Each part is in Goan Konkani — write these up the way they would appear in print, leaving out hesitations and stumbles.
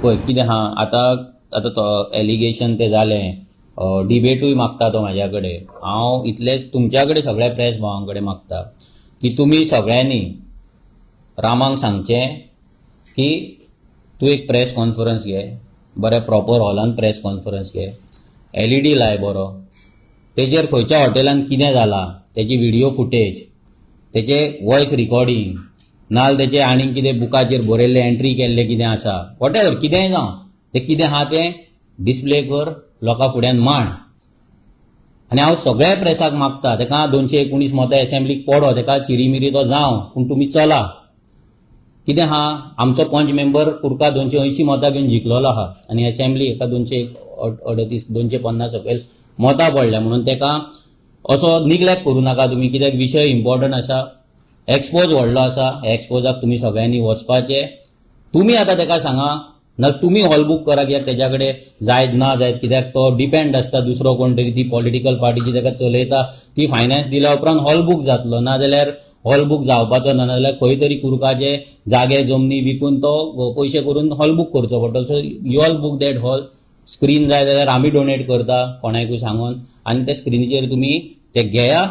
पळय कितें आहा आतां, आतां तो एलिगेशन तें जालें, डिबेटूय मागता तो म्हाज्या कडेन. हांव इतलेंच तुमच्या कडेन, सगळ्या प्रेस भावां कडेन मागता की तुमी सगळ्यांनी रामाक सांगचें की तूं एक प्रेस कॉन्फरन्स घे, बऱ्या प्रॉपर हॉलान प्रेस कॉन्फरन्स घे, एलईडी लाय बरो, तेजेर खंयच्या हॉटेलान कितें जालां तेजी व्हिडियो फुटेज, तेचे वॉयस रिकॉर्डिंग, नाजाल्यार तेचे आनीक कितें बुकाचेर बरयल्लें, एंट्री केल्लें कितें आसा, what ever कितेंय जावं, तें कितें आहा तें डिस्प्ले कर, लोकां फुड्यान मांड. आनी हांव सगळ्या प्रेसाक मागता, तेका 219 मतां एसेंब्लीक पडो, तेका चिरीमिरी तो जावं, पूण तुमी चला. कितें आहा, आमचो पंच मेंबर कुरका 280 मतां घेवन जिखलोलो आहा आनी एसेंब्ली हेका 238, 250 सकयल मतां पडल्या, म्हणून तेका असो निग्लेक्ट करूं नाका तुमी, कित्याक विशय इम्पॉर्टंट आसा, एक्सपोज व्हडलो आसा. एक्सपोजाक तुमी सगळ्यांनी वचपाचें. तुमी आतां तेका सांगा, ना तुमी हॉल बूक करा, कित्याक तेज्या कडेन जायत ना जायत, कित्याक तो डिपेंड आसता दुसरो कोण तरी, ती पॉलिटिकल पार्टी जी तेका चलयता ती फायनान्स दिल्या उपरांत हॉल बूक जातलो, ना जाल्यार हॉल बूक जावपाचो ना. नाजाल्यार खंय तरी कुरकाचे जागे जमनी विकून तो पयशे करून हॉल बूक करचो पडटलो. So you all book that hall. Screen जाय जाल्यार आमी डोनेट करता कोणाकूय सांगून, आनी त्या स्क्रिनीचेर तुमी ते घेया.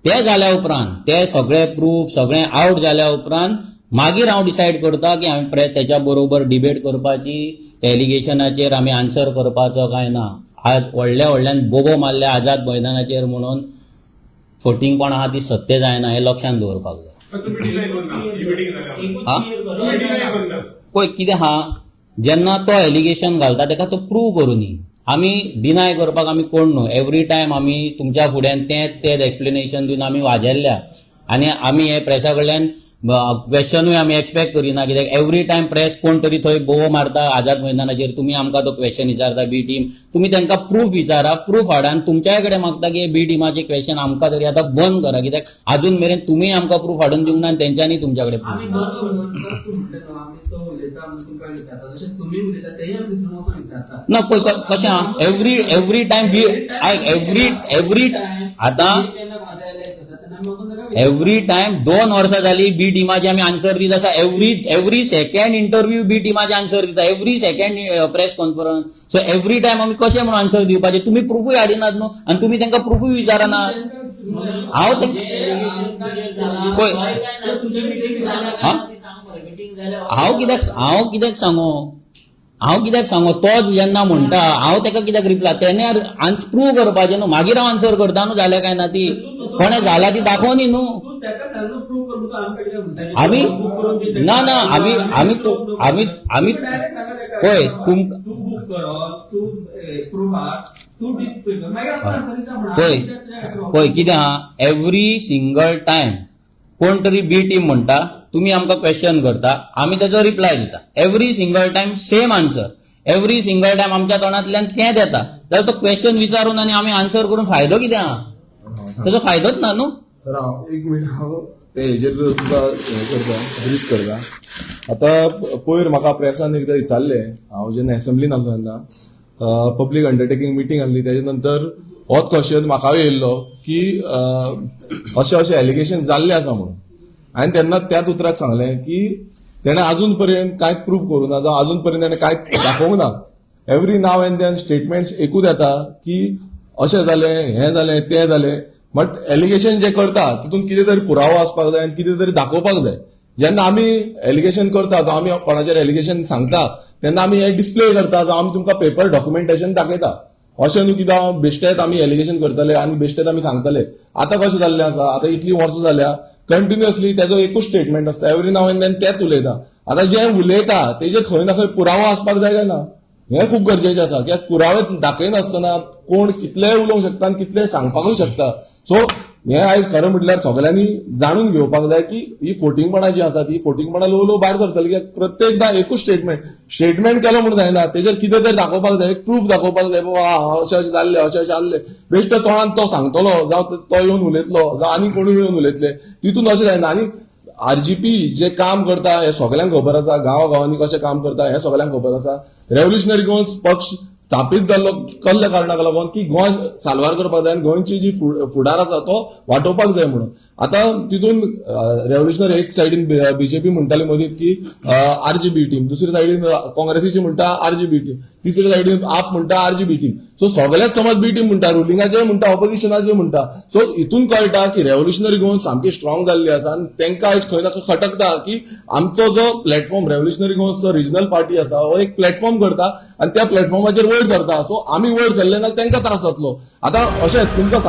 ते जाल्या उपरांत, ते सगळे प्रूफ सगळे आवट जाल्या उपरांत मागीर हांव डिसायड करता की हांवें प्रेस तेच्या बरोबर डिबेट करपाची, त्या एलिगेशनाचेर आमी आन्सर करपाचो काय ना. आज व्हडल्या व्हडल्यान बोबो मारल्या आझाद मैदानाचेर, म्हणून फटींगपण आहा ती सत्य जायना हें लक्षांत दवरपाक जाय. पण तुम्ही डिनाय करना ही मिटींग जाल्या? हा. तुम्ही डिनाय करना? पळय कितें आहा, जेन्ना तो एलिगेशन घालता तेका तो प्रूव करूनी. आमी डिनाय करपाक आमी कोण न्हू. एवरी टायम आमी तुमच्या फुड्यान तेंच तेंच एक्सप्लेनेशन दिवन आमी वाजेल्ल्या आनी आमी हे प्रेसा कडल्यान क्वेश्चनूय आमी एक्सपेक्ट करिना, कित्याक एवरी टायम प्रेस कोण तरी थंय बोवो मारता आझाद मैदानाचेर, तुमी आमकां तो क्वेश्चन विचारता बी टीम. तुमी तांकां प्रूफ विचारा, प्रूफ हाडा. आनी तुमच्याय कडेन मागता की बी टिमाचे क्वेश्चन आमकां तरी आतां बंद करा, कित्याक अजून मेरेन तुमी आमकां प्रूफ हाडून दिवंक ना आनी तेंच्यांनी तुमच्या कडेन आमी प्रूफ ना. बरोबर तूं म्हणलें न्हू, आमी तो उलयता म्हणून तुमकां विचारता, तशें तुमी उलयता तेय आमी दुसरो वचून विचारता. ना, पळय कशें आहा, एवरी टायम we आयक, एवरी एवरी आतां एवरी टायम 2 वर्सां जाली बी टिमाची आमी आन्सर दित आसा. एवरी सेकंड इंटरव्यू बी टिमाचे आन्सर दिता, every second press conference. So every time आमी कशें म्हणून आन्सर दिवपाचे? तुमी प्रुफूय हाडिनात न्हू आनी तुमी तांकां प्रुफूय विचारनात. हांव पळय हा? हांव कित्याक सांगू? हांव कित्याक सांगू? तो जेन्ना म्हणटा, हांव ताका कित्याक रिप्लाय? तेणे प्रूव करपाचें न्हू, मागीर हांव आन्सर करता न्हू. जालें काय ना ती कोणें जाल्या ती दाखोवनी न्हू. तूं ताका सांग न्हू प्रूव कर म्हणून, आमकां कित्याक म्हणटा? आमी बुक करून दी. ना ना, आमी आमी तू- आमी आमी पळय तुम तूं बूक कर, तूं प्रूफ हाड, तूं डिस्प्ले कर, मागीर आमकां आन्सर दिता म्हणून. पळय आमी कित्याक पळय कितें आहा, एवरी सिंगल टायम कोण तरी बी टीम म्हणटा, तुमी आमकां क्वेश्चन करता, आमी तेजो रिप्लाय दिता. Every single time same answer, every single time आमच्या तोंडांतल्यान तेंच येता. जाल्यार तो क्वेश्चन विचारून आनी आमी आन्सर करून फायदो कितें आहा? तेजो फायदोच ना न्हू. तर हांव एक मिनट, हांव ते हेजेर तुका हें करता, ब्रीफ करता. आतां पयर म्हाका प्रेसान एकदां विचारलें, हांव जेन्ना एसेंब्लीन आसलो तेन्ना पब्लीक अंडरटेकींग मिटींग आसली, तेजे नंतर होच क्वेश्चन म्हाकाय येयल्लो की अशें अशें एलिगेशन जाल्लें आसा म्हणून. हांवें तेन्ना त्याच उतराक सांगलें की तेणें अजून पर्यंत कांयच प्रूव करूं ना, जावं अजून पर्यंत तेणें कांयच दाखोवंक ना. Every now and then statements एकूच येता की अशें जालें, हें जालें, तें जालें, बट एलिगेशन जे करता तितून कितें तरी पुरावो आसपाक जाय आनी कितें तरी दाखोवपाक जाय. जेन्ना आमी एलिगेशन करता, जावं आमी कोणाचेर एलिगेशन सांगता, तेन्ना आमी हे डिस्प्ले करता, जावं आमी तुमकां पेपर डॉक्युमेंटेशन दाखयता. अशें न्हू की बाबा बेश्टेच आमी एलिगेशन करतले आनी बेश्टेच आमी सांगतले. आतां कशें जाल्लें आसा, आतां इतलीं वर्सां जाल्या, कंटिन्युअसली तेजो एकूच स्टेटमेंट आसता, एवरी नाव एंड then तेच उलयता. आतां जें उलयता तेजेर खंय ना खंय पुरावो आसपाक जाय काय ना, हें खूब गरजेचें आसा, कित्याक पुरावे दाखयनासतना कोण कितलेय उलोवंक शकता आनी कितलेय सांगपाकूय शकता. सो हें आयज खरें म्हटल्यार सगल्यांनी जाणून घेवपाक जाय की ही फोटिंगपणां जी आसा ती फोटिंगपणां ल्हव ल्हव भायर सरतली, कित्याक प्रत्येकदां एकूच स्टेटमेंट. स्टेटमेंट केलो म्हणून जायना, तेजेर कितें तरी दाखोवपाक जाय, एक प्रूफ दाखोवपाक जाय, बाबा हा, अशें अशें जाल्लें, अशें अशें जाल्लें. बेश्टो तोंडान तो सांगतलो, जावं तो येवन उलयतलो, जावं आनी कोणूय येवन उलयतले, तितून अशें जायना. आनी आरजीपी जे काम करता हें सगल्यांक खबर आसा, गांवा गांवांनी कशें काम करता हें सगल्यांक खबर आसा. रेव्होल्युशनरी गोवन्स पक्ष स्थापीत जाल्लो कसल्या कारणाक लागून की गोंय साल्वार करपाक जाय आनी गोंयची जी फुडार आसा तो वाटोवपाक जाय म्हणून. आतां तितून रेव्होल्युशनरी एक सायडीन बीजेपी म्हणटाली मदीं की आरजीबी टीम, दुसरे सायडीन काँग्रेसीची म्हणटा आरजीबी टीम, तिसरे सायडीन आप म्हणटा आरजीबी टीम. सो सगळेच समज बी टीम म्हणटा, रुलिंगाचे म्हणटा, ऑपोजिशनाचे म्हणटा. सो हितून कळटा की रेव्होल्युशनरी गोवन सामकी स्ट्रॉंग जाल्ली आसा आनी तांकां आयज खंय ना खंय खटकता की आमचो जो प्लॅटफॉर्म रेव्होल्युशनरी गोवन्सचो रिजनल पार्टी आसा हो एक प्लॅटफॉर्म करता आनी त्या प्लॅटफॉर्माचेर वयर सरता. सो आमी वयर सरले ना, तांकां त्रास जातलो. आतां अशेंच तुमकां